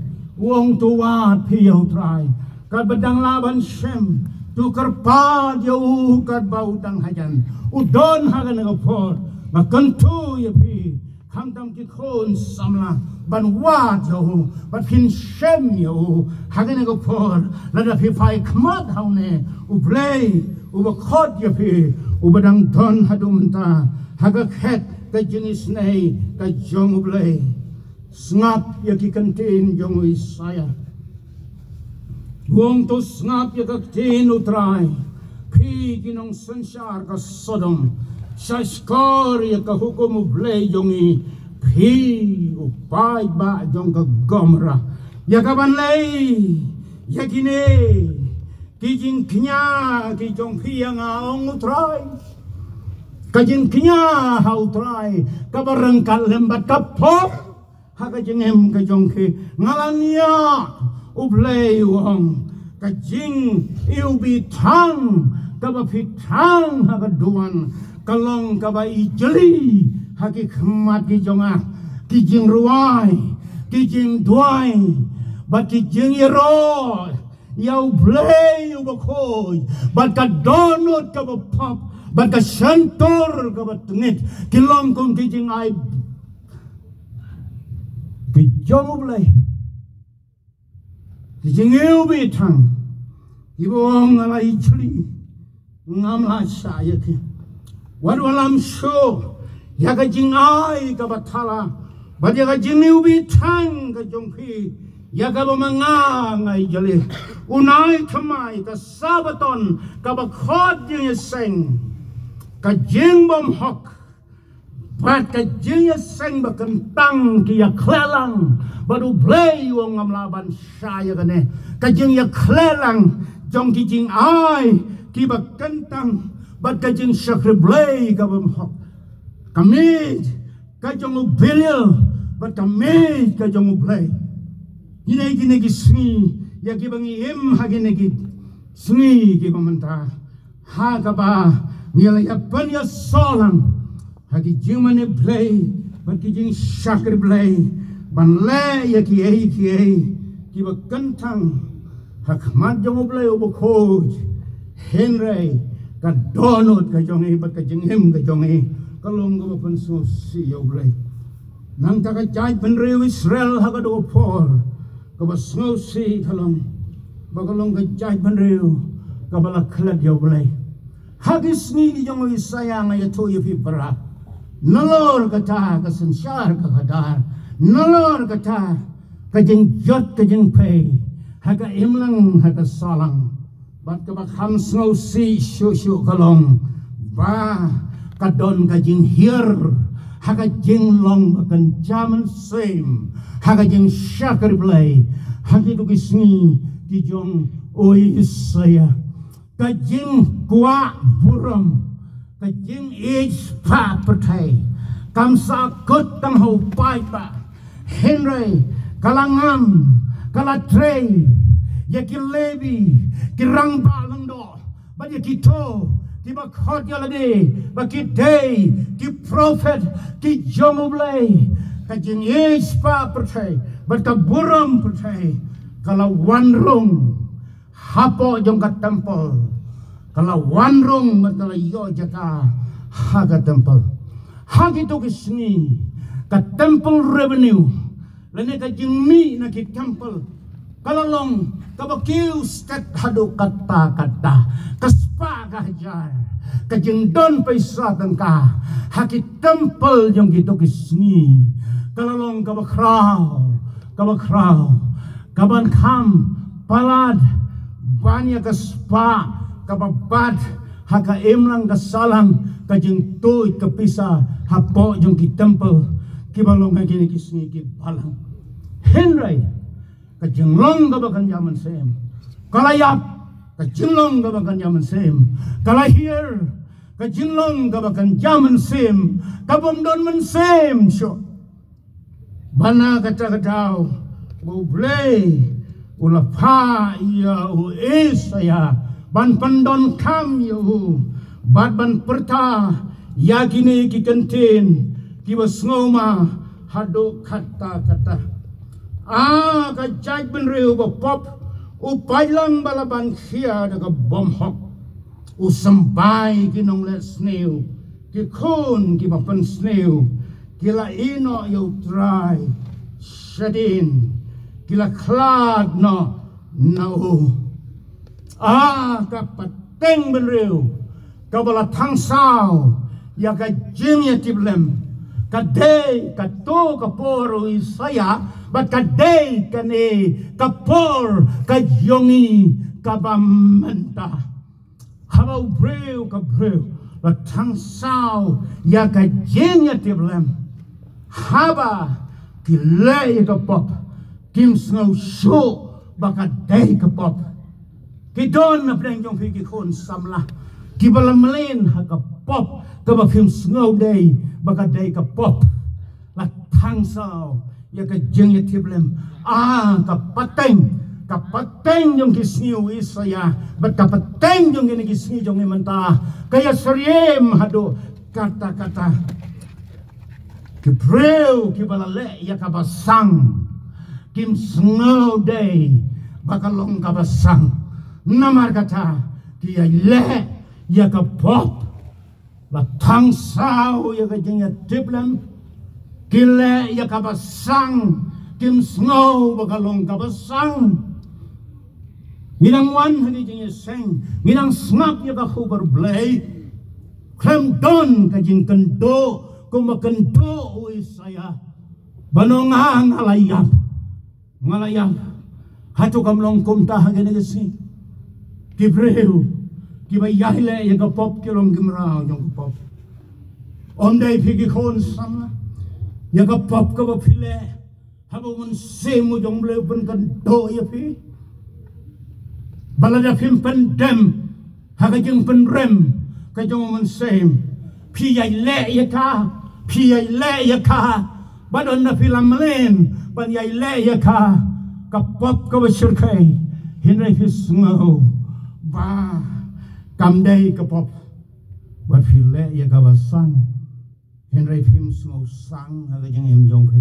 U ong, to wad phi ïa u Trai katba dang lah ban shem, to kyrpad ïa u katba u dang hajan. U don ha kane ka por. Nga kyntu ïa phi, khamtam ki khun samla ban wad ïa u, bad phin shem ïa u. Ha kane ka por, lada phi phai khmat ha une U Blei uba khot ïa phi, uba dang don haduh mynta ha ka khet ka jingisynei ka jong U Blei. Sngap ïa ki kyntien jong u Isaïah. U ong, to sngap ïa ka ktien U Trai, phi ki nongsynshar ka Sodom, sha shkor ïa ka hukum U Blei jong ngi, phi u paidbah jong ka Gomorrah. Ïa kaban lei ïa kine ki jingkñia ki jong phi ïa nga, ong U Trai. Ka jingkñia ha U Trai kaba ryngkat lem bad ka pop ha ka jingim ka jong ki. Nga la ñiah, U Blei u ong, ka jingiwbih thang kaba phi thang ha ka duwan ka long kaba ijli ha ki khmat ki jong nga. Ki jingrwai, ki jingduwai, bad ki jingïaroh ïa U Blei uba khuid, bad ka dohnud kaba pop, bad ka shyntur kaba tngit, ki long kum ki jingai ki jong U Blei. Ki jingiwbih thang, kiba ong nga la ijli, ngam lah shah ïa ki. Wat wallam shuh ïa ka jingai kaba thala, bad ïa ka jingiwbih thang ka jong phi, ïa kaba ma nga nga ijli. U nai thymmai ka Sabaton kaba khot jingïaseng, ka jingbymhok bad ka jingïaseng ba kyntang ki ïakhleh lang, bad U Blei u ong ngam lah ban shah ïa kane. Ka jingïakhleh lang jong ki jingai kiba kyntang bad ka jingshakri Blei kaba bymhok, ka miej ka jong u Belial bad ka miej ka jong U Blei. Kine, kine ki sngi ïa kiba ngi im ha kine ki sngi kiba mynta, ha kaba ngi la ïa pynïasoh lang ha ki jingmane Blei bad ki jingshakri Blei ban leh ïa kiei kiei kiba kyntang ha khmat jong U Blei uba khuid. Hynrei ka dohnud ka jong ngi bad ka jingim ka jong ngi ka long kaba pynsngewsih ïa U Blei. Nangta ka jaitbynriew Israel ha kajuh ka por kaba sngewsih ka long ba ka long ka jaitbynriew kaba la klet ïa U Blei. Ha ki sngi ki jong u Isaïah nga ïathuh ïa phi para, nalor kata ka synshar ka khadar, nalor kata ka jingjot ka jingpei ha ka imlang ha ka sahlang. Bad kaba kham sngewsih shuh shuh ka long ba ka don ka jinghiar ha ka jinglong ba kynja mynsiem ha ka jingshakri Blei ha kito ki sngi ki jong u Isaïah. Ka jingkwah burom, ka jingïeit spah pyrthei kam sahkut tang ha u paidbah, hynrei ka la ngam, ka la trei ïa ki Lebi, ki rangbah lyngdoh, bad ïa kito kiba khot ïa lade ba ki dei ki prophet ki jong U Blei. Ka jingïeit spah pyrthei bad ka burom pyrthei ka la wan rung hapoh jong ka templ, ka la wan rung bad ka la ïoh jaka ha ka templ. Ha kito ki sngi ka temple revenue lane ka jingmih na ki templ ka la long kaba kiew stet haduh katta katta, ka spah ka hajar ka jingdon pisa tyngka ha ki templ jong kito ki sngi. Ka la long kaba khraw, kaba khraw, kaban kham palat ban ïa ka spah kaba bat ha ka imlang ka sahlang, ka jingtuid ka pisa hapoh jong ki templ kiba long ha kine ki sngi ki balang. Hynrei ka jinglong kaba kynja mynsiem ka la ïap, ka jinglong kaba kynja mynsiem ka la hiar, ka jinglong kaba kynja mynsiem ka bym don mynsiem shuh. Bad na kata ka daw ba U Blei u la phah ïa u Isaïah ban pyndonkam ïa u bad ban pyrta ïa kine ki kyntien kiba sngewma haduh katta katta. A ka jaitbynriew ba pop, u paidlang ba la ban khia da ka bymhok, u symbai ki nongleh sniew, ki khun kiba pynsniew, ki la ïehnoh ïa U Trai shadien, ki la khlad noh na u. Ah, ka pateng bynriew kaba la thang saw ïa ka jingïatiplem, ka dei kato ka por u Isaïah, bad ka dei kane ka por ka jong ngi kaba mynta. Haba u briew ka briew la thang saw ïa ka jingïatiplem, haba ki leh ïa ka pop, kim sngew shuh ba ka dei ka pop. Ki don na pdeng jong phi ki khun samla kiba la mlien ha ka pop kaba phim sngew dei ba ka dei ka pop. La thang saw ïa ka jingïatiplem. Ah, ka pateng, ka pateng jong ki sngi u Isaïah bad ka pateng jong kine ki sngi jong ngi mynta ka ïasyriem haduh katta katta. Ki briew kiba la leh ïa kaba sang kim sngew dei ba ka long kaba sang. Namar kata ki ïa leh ïa ka pop. La thang saw ïa ka jingïatiplem, ki leh ïa kaba sang, kim sngew ba ka long kaba sang. Ngi dang wan ha ki jingïaseng, ngi dang sngap ïa ka khubor Blei. Khlem don ka jingkynduh kumba kynduh u Isaïah. Ba nong nga nga la ïap. Nga la ïap. Hato kam long kumta ha kine ki sngi? Ki briew kiba ïai leh ïa ka pop ki long ki mraw jong ka pop. Ym dei phi ki khun samla. Ïa ka pop kaba phi leh, haba u Mynsiem u jong U Blei u pynkynduh ïa phi, ba lada phim pyndem ha ka jingpynrem ka jong u Mynsiem, phi ïai leh ïa ka, phi ïai leh ïa ka, bad ynda phi la mlien ban ïai leh ïa ka, ka pop kaba shyrkhei, hynrei phi sngew ba kam dei ka pop, bad phi leh ïa kaba sang, hynrei phim sngew sang ha ka jingim jong phi.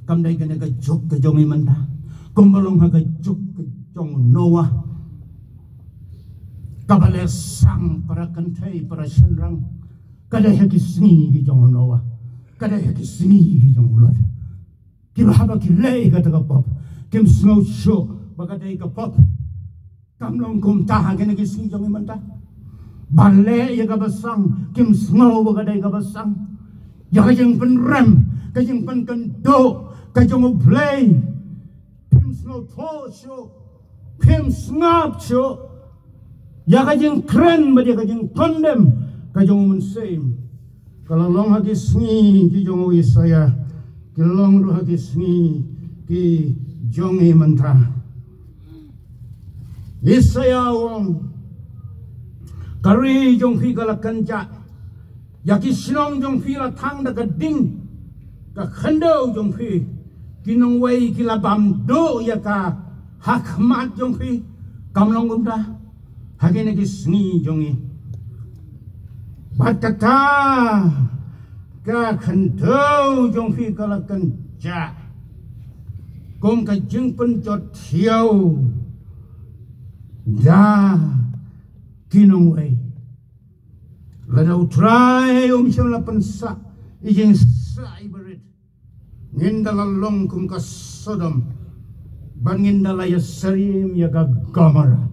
Kam dei kane ka juk ka jong ngi mynta, kumba long ha ka juk ka jong u Noah, kaba leh sang para kynthei para shynrang. Ka dei ha ki sngi ki jong u Noah, ka dei ha ki sngi ki jong u Lot. Kiba haba ki leh ïa kata ka pop, kim sngew shuh ba ka dei ka pop. Kam long kumta ha kine ki sngi jong ngi mynta. Ba leh ïa kaba sang, kim sngew ba ka dei kaba sang. Ïa ka jingpynrem, ka jingpynkynduh ka jong U Blei, phim sngewthuh shuh, phim sngap shuh. Ïa ka jingkren bad ïa ka jingkondem ka jong u Mynsiem, ka la long ha ki sngi ki jong u Isaïah, ki long ruh ha ki sngi ki jong ngi mynta. Isaïah u ong, ka ri jong phi ka la kynjah, ïa ki shnong jong phi la thang da ka ding ka khyndew jong phi, ki nongwei ki la bam duh ïa ka ha khmat jong phi. Kam long kumta ha kine ki sngi jong ngi? Bad kata ka khyndew jong phi ka la kynjah kum ka jingpynjot thiaw da ki nongwei. Lada U Trai um shym la pynsah i jingsah iba rit, ngin da la long kum ka Sodom, bad ngin da la ïasyriem ïa ka Gomorrah.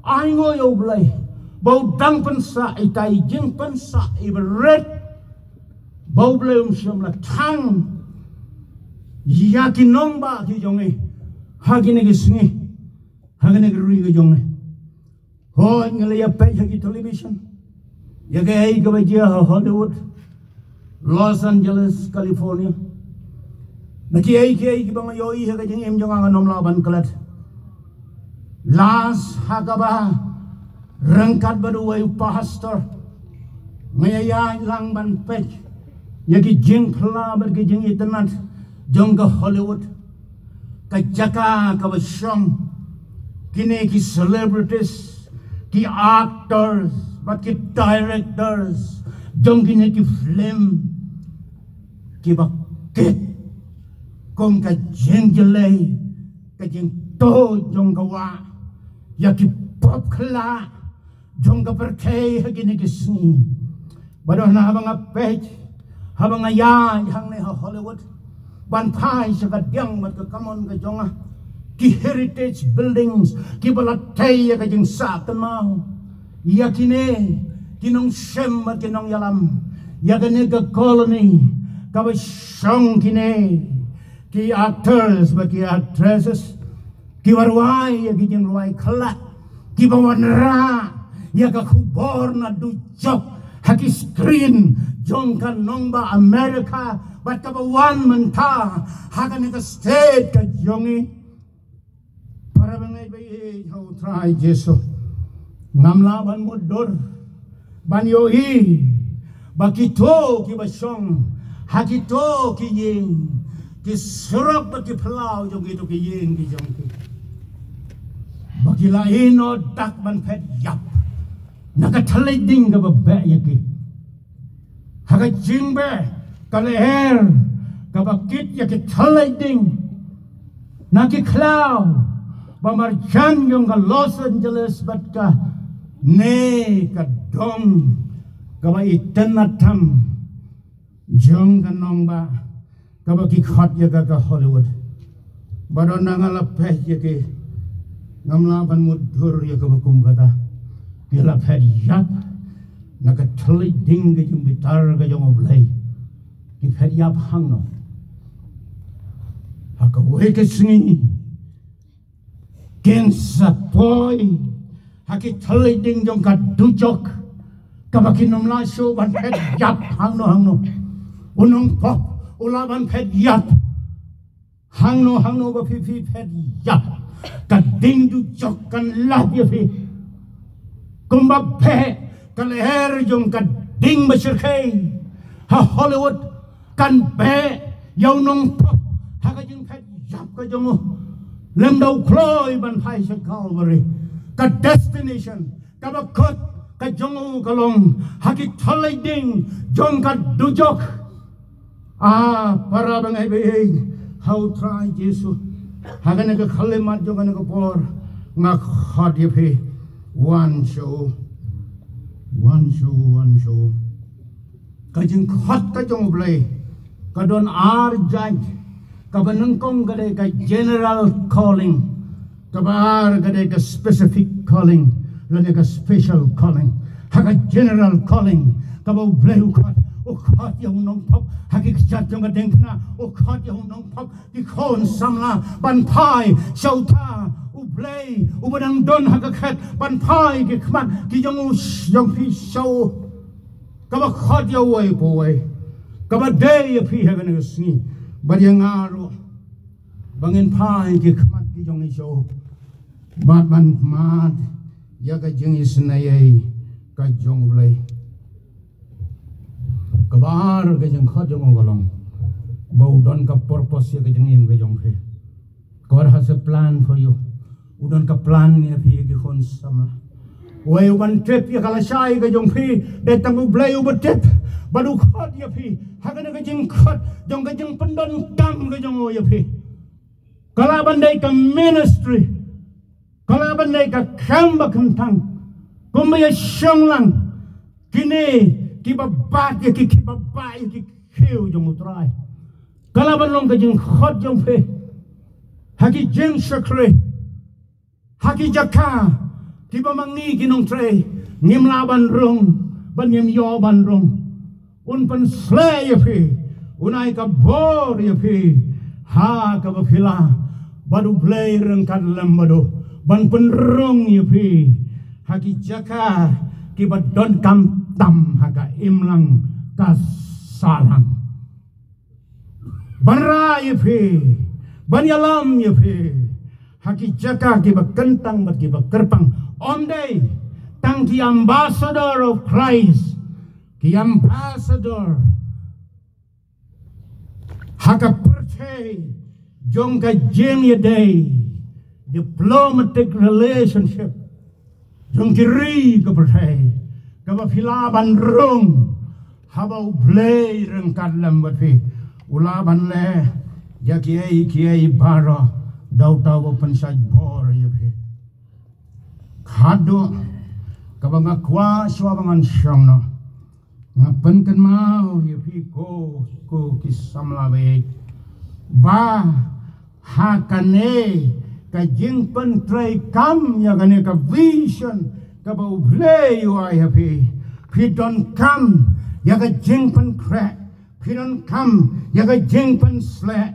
Ai nguh ïa U Blei ba u dang pynsah ita i jingpynsah iba rit, ba U Blei um shym la thang ïa ki nongbah ki jong ngi ha kine ki sngi, ha kine ki ri ki jong ngi. Hooid, ngi la ïa peit ha ki television ïa kaei kaba jia ha Hollywood, Los Angeles, California. Na kiei kiei kiba nga ïohi ha ka jingim jong nga, ngam lah ban klet. Last ha kaba ryngkat bad uwei u pastor, nga ïa ïaid lang ban peit ïa ki jingphla bad ki jingitynnad jong ka Hollywood, ka jaka kaba shong kine ki celebrities, ki actors bad ki directors jong kine ki film, kiba kit kum ka jingjlei, ka jingtuid jong ka wah ïa ki pop khyllah jong ka pyrthei ha kine ki sngi. Bad haba nga peit Haba nga ïaid hangne ha Hollywood ban phai sha ka diang bad ka kamon ka jong nga, ki heritage buildings kiba la tei ïa ka jingsah kynmaw, ïa kine ki nongshem bad ki nongïalam, ïa kane ka colony kaba shong kine ki actors bad ki actresses, kiba rwai ïa ki jingrwai khlad, kiba wanrah ïa ka khubor na dujok ha ki screen jong ka nongbah America bad kaba wan mynta ha kane ka state ka jong ngi. Para bangeit ba ïeit ha U Trai Jisu, ngam lah ban mutdur ban ïohi ba kito kiba shong ha kito ki ïing, ki surok bad ki phyllaw jong kito ki ïing ki jong ki, ba ki la ïehnoh dak ban phet ïap na ka thylliej ding kaba beh ïa ki. Ha ka jingbeh ka lyer kaba kit ïa ki thylliej ding na ki khlaw ba marjan jong ka Los Angeles bad kane ka dong kaba itynnad tam jong ka nongbah kaba ki khot ïa ka ka Hollywood. Ba don na nga la phet ïa ki, ngam lah ban mutdur ïa kaba kum kata. Ki la phet ïap na ka thylliej ding ka jingbitar ka jong U Blei. Ki phet ïap hangno? Ha kawei ka sngi kin sa poi ha ki thylliej ding jong ka dujok kaba kin ym lah shuh ban phet ïap hangno hangno. U nongpop u lah ban phet ïap hangno hangno ba phi phi phet ïap. Ka ding dujok kan lap ïa phi. Kumba beh ka lyer jong ka ding ba shyrkhei ha Hollywood kan beh ïa u nongpop ha ka jingphet ïap ka jong u. Lymda u kloi ban phai sha Calvary, ka destination kaba kut ka jong u ka long ha ki thylliej ding jong ka dujok. A para bangeit ba ïeit ha U Trai Jisu, ha kane ka khyllipmat jong kane ka por nga khot ïa phi, wan sha u, wan sha u, wan sha u. Ka jingkhot ka jong U Blei ka don ar jait. Kaba nyngkong ka dei ka general calling, kaba ar ka dei ka specific calling lane ka special calling. Ha ka general calling kaba U Blei u khot, u khot ïa u nongpop ha ki kjat jong ka diengphna, u khot ïa u nongpop ki khun samla ban phai sha uta U Blei uba dang don ha ka khet, ban phai ki khmat ki jong u, jong phi sha u. Kaba khot ïa uwei pa uwei, kaba dei ïa phi ha kane ka sngi bad ïa nga ruh, ba ngin phai ki khmat ki jong ngi sha u bad ban mad ïa ka jingisynei ka jong U Blei. Kaba ar ka jingkhot jong u ka long ba u don ka purpose ïa ka jingim ka jong phi. God has a plan for you. U don ka plan ïa phi ki khun samla. Uwei u ban tip ïa ka lashai ka jong phi, dei tang U Blei uba tip. Bad u khot ïa phi ha kane ka jingkhot jong ka jingpyndonkam ka jong u ïa phi. Ka lah ban dei ka ministry, ka lah ban dei ka kam ba khamtam, kumba ïa shong lang kine kiba bat ïa ki, kiba bat ïa ki khiew jong U Trai. Ka lah ban long ka jingkhot jong phi ha ki jingshakri, ha ki jaka kiba ma ngi ki nongtrei ngim lah ban rung, ban ngim ïoh ban rung. Un pynsleh ïa phi, un ai ka bor ïa phi ha kaba phi lah, bad U Blei ryngkat lem bad u ban pynrung ïa phi ha ki jaka kiba donkam tam ha ka imlang ka sahlang. Ban rah ïa phi, ban ïalam ïa phi ha ki jaka kiba kyntang bad kiba kyrpang. Ym dei tang ki ambassador of Christ, ki ambassador ha ka pyrthei jong ka jingïadei, diplomatic relationship jong ki ri ka pyrthei, kaba phi lah ban rung haba U Blei ryngkat lem bad phi. U lah ban leh ïa kiei kiei baroh da uta uba pynshait bor ïa phi. Haduh kaba nga kwah shuwa ba ngan shong noh, Nga pynkynmaw ïa phi ko, ko ki samla bad ba ha kane ka jingpyntreikam ïa kane ka vision kaba U Blei u ai ha phi, phi donkam ïa ka jingpynkhreh, phi donkam ïa ka jingpynsleh,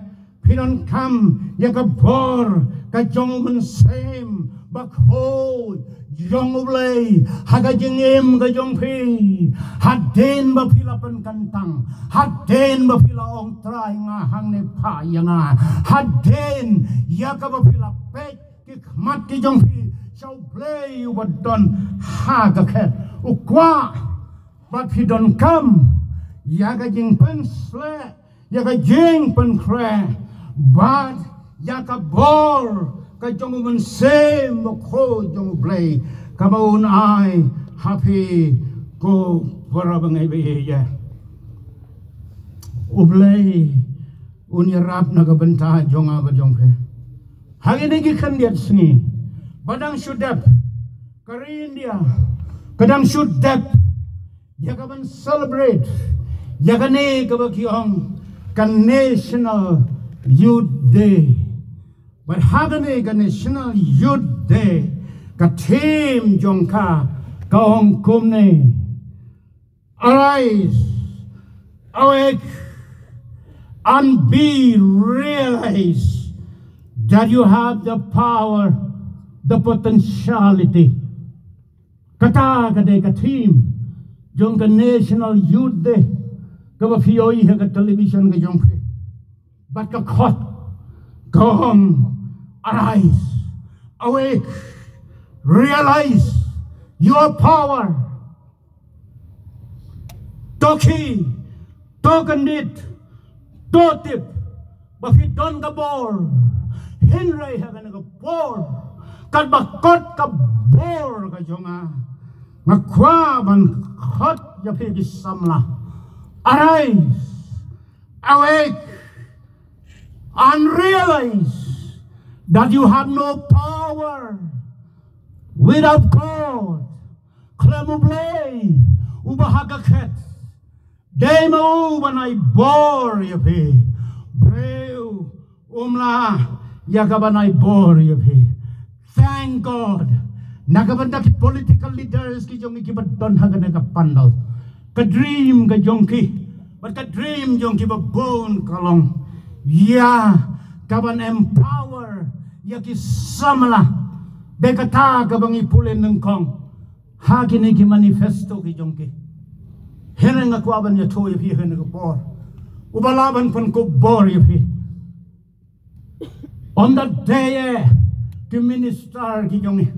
phi donkam ïa ka bor ka jong U Mynsiem Bakhuid jong U Blei ha ka jingim ka jong phi. Hadien ba phi la pynkyntang, hadien ba phi la ong, Trai, nga hangne, phah ïa nga, hadien ïa kaba phi la peit ki khmat ki jong phi sha U Blei uba don ha ka khet, u kwah ba phi donkam ïa ka jingpynsleh, ïa ka jingpynkhreh bad ïa ka bor ka jong U Mynsiem Bakhuid jong U Blei kaba un ai ha phi ko para bangeit ba ïeit. U Blei un ïarap na ka bynta jong nga bad jong phi. Ha kine ki khyndiat sngi ba dang shu dep, ka ri India ka dang shu dep ïa kaban celebrate ïa kane kaba ki ong ka National Youth Day. Bad ha kane ka National Youth Day, ka theme jong ka ka ong kumne: Arise, awake, and be realized that you have the power, the potentiality. Kata ka dei ka theme jong ka National Youth Day kaba phi ïohi ha ka television ka jong phi. Bad ka khot ka ong, arise, awake, realize your power. To khie, to kyndit, to tip ba phi don ka bor. Hynrei ha kane ka por, katba kot ka bor ka jong nga, nga kwah ban khot ïa phi ki samla: arise, awake, and realize that you have no power without God. Khlem U Blei uba ha ka khet, dei ma u ban ai bor ïa phi. Briew um lah ïa kaban ai bor ïa phi. Thank God. Na ka bynta ki political leaders ki jong ngi kiba don ha kane ka pandal, ka dream ka jong ki bad ka dream jong ki ba bun ka long ïa kaban empower ïa ki samla. Dei kata kaba ngi pule nyngkong ha kine ki manifesto ki jong ki. Hynrei nga kwah ban ïathuh ïa phi ha kane ka por, uba lah ban pynkup bor ïa phi, ym da dei ki minister ki jong ngi,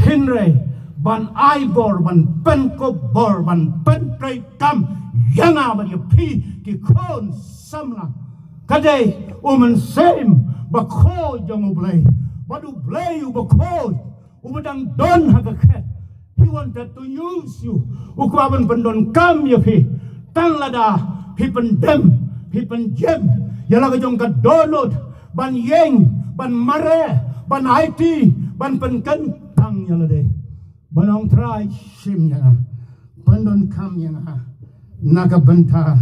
hynrei ban ai bor, ban pynkup bor, ban pyntreikam ïa nga bad ïa phi ki khun samla, ka dei U Mynsiem Bakhuid jong U Blei. Bad U Blei uba khuid, uba dang don ha ka khet, he wanted to use you. U kwah ban pyndonkam ïa phi tang lada phi pyndem, phi pynjem ïa la ka jong ka dohnud ban ïeng, ban mareh, ban aiti, ban pynkyntang ïa lade. Ban ong, Trai, shim ïa nga, pyndonkam ïa nga na ka bynta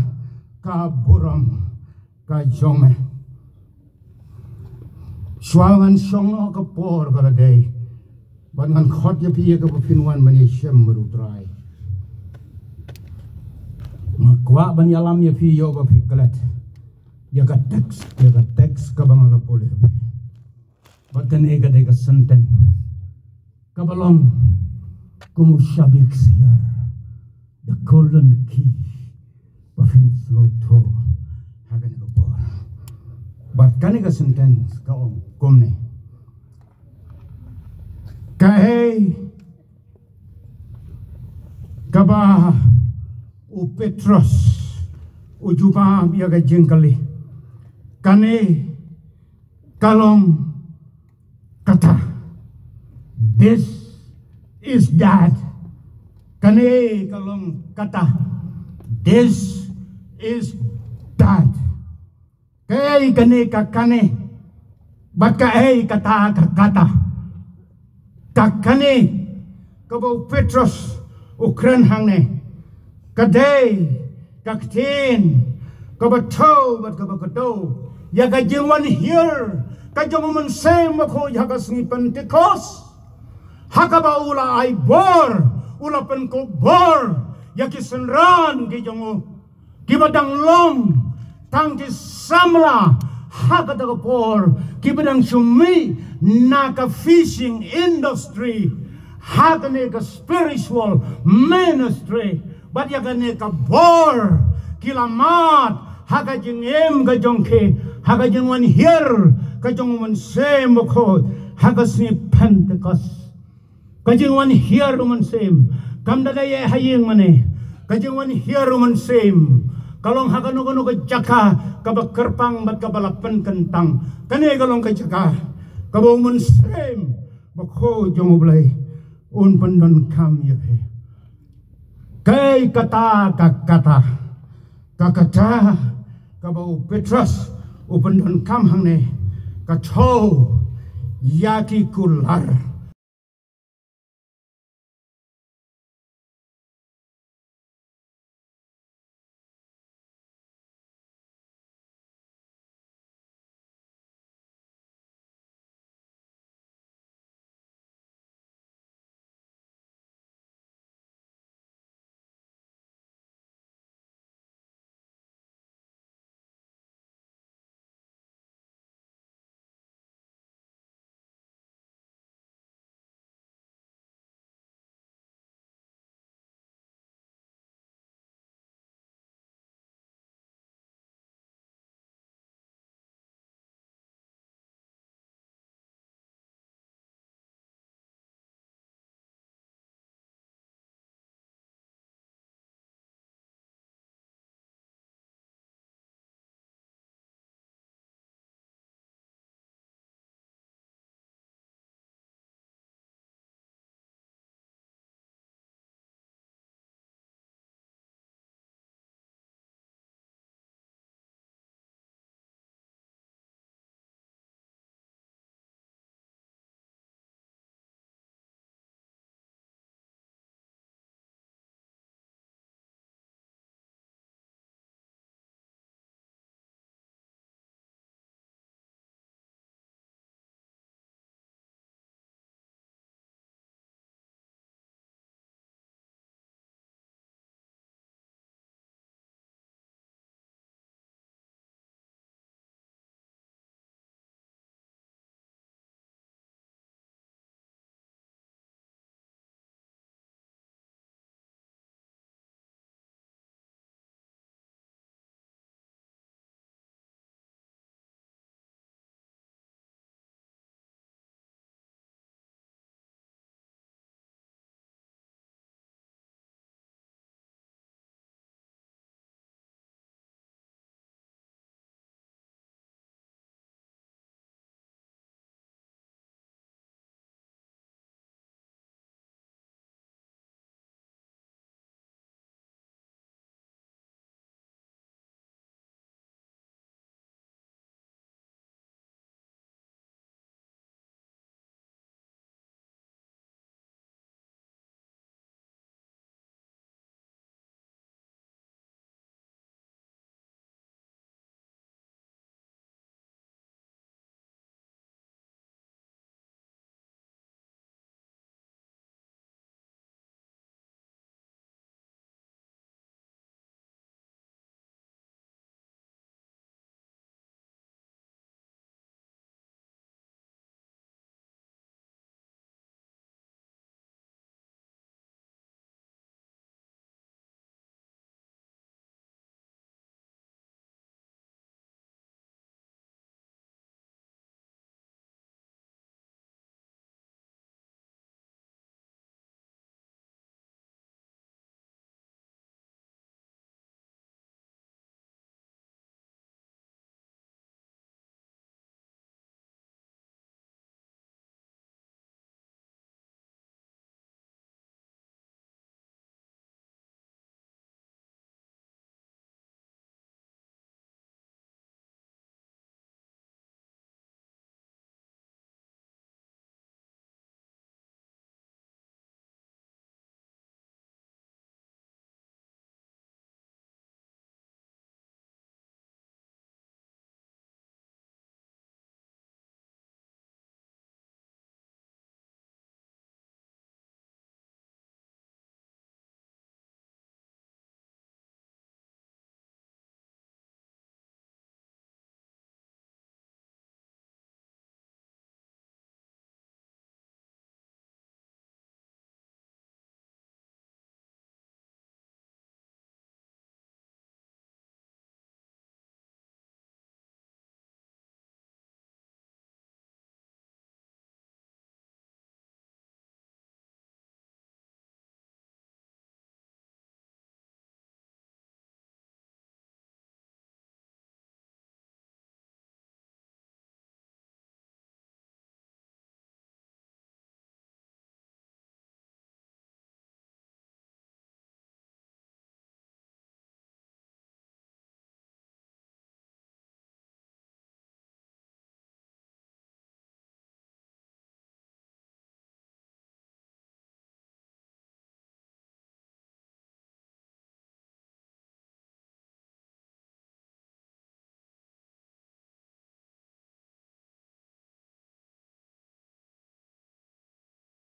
ka burom ka jong me. Shuwa ngan shong noh ka por ka la dei ban ngan khot ïa phi ïa kaba phin wan ban ïashem bad U Trai. Nga kwah ban ïalam ïa phi ïoh ba phi klet ïa ka text, ïa ka text kaba nga la pule. Bad kane ka dei ka sentence kaba long kum u shabi ksiar, the golden key, ba phin sngewthuh ha kane ka por. Bad kane ka sentence ka ong kumne: Kaei kaba u Petros u jubab ïa ka jingkylli, kane ka long kata. This is that. Kane ka long kata. This is that. Kaei kane ka kane, bad kaei kata ka kata. Ka kane kaba u Petros u kren hangne, Ka dei ka ktien kaba thew bad kaba kdew ïa ka jingwan hiar ka jong u Mynsiem Bakhuid ha ka sngi Pentekost, ha kaba u la ai bor, u la pynkup bor ïa ki synran ki jong u, kiba dang long tang ki samla ha kata ka por, kiba dang shu mih na ka fishing industry, ha kane ka spiritual ministry. Bad ïa kane ka bor ki la mad ha ka jingim ka jong ki, ha ka jingwan hiar ka jong u Mynsiem Bakhuid ha ka sngi Pentekost. Ka jingwan hiar u Mynsiem kam da dei ha ïing mane. Ka jingwan hiar u Mynsiem ka long ha kano kano ka jaka kaba kyrpang bad kaba la pynkyntang. Kane ka long ka jaka kaba u Mynsiem Bakhuid jong u Blei un pyndonkam ïa phi. Kaei kata ka kata, ka kata kaba u Petros u pyndonkam hangne, ka thew ïa ki kular.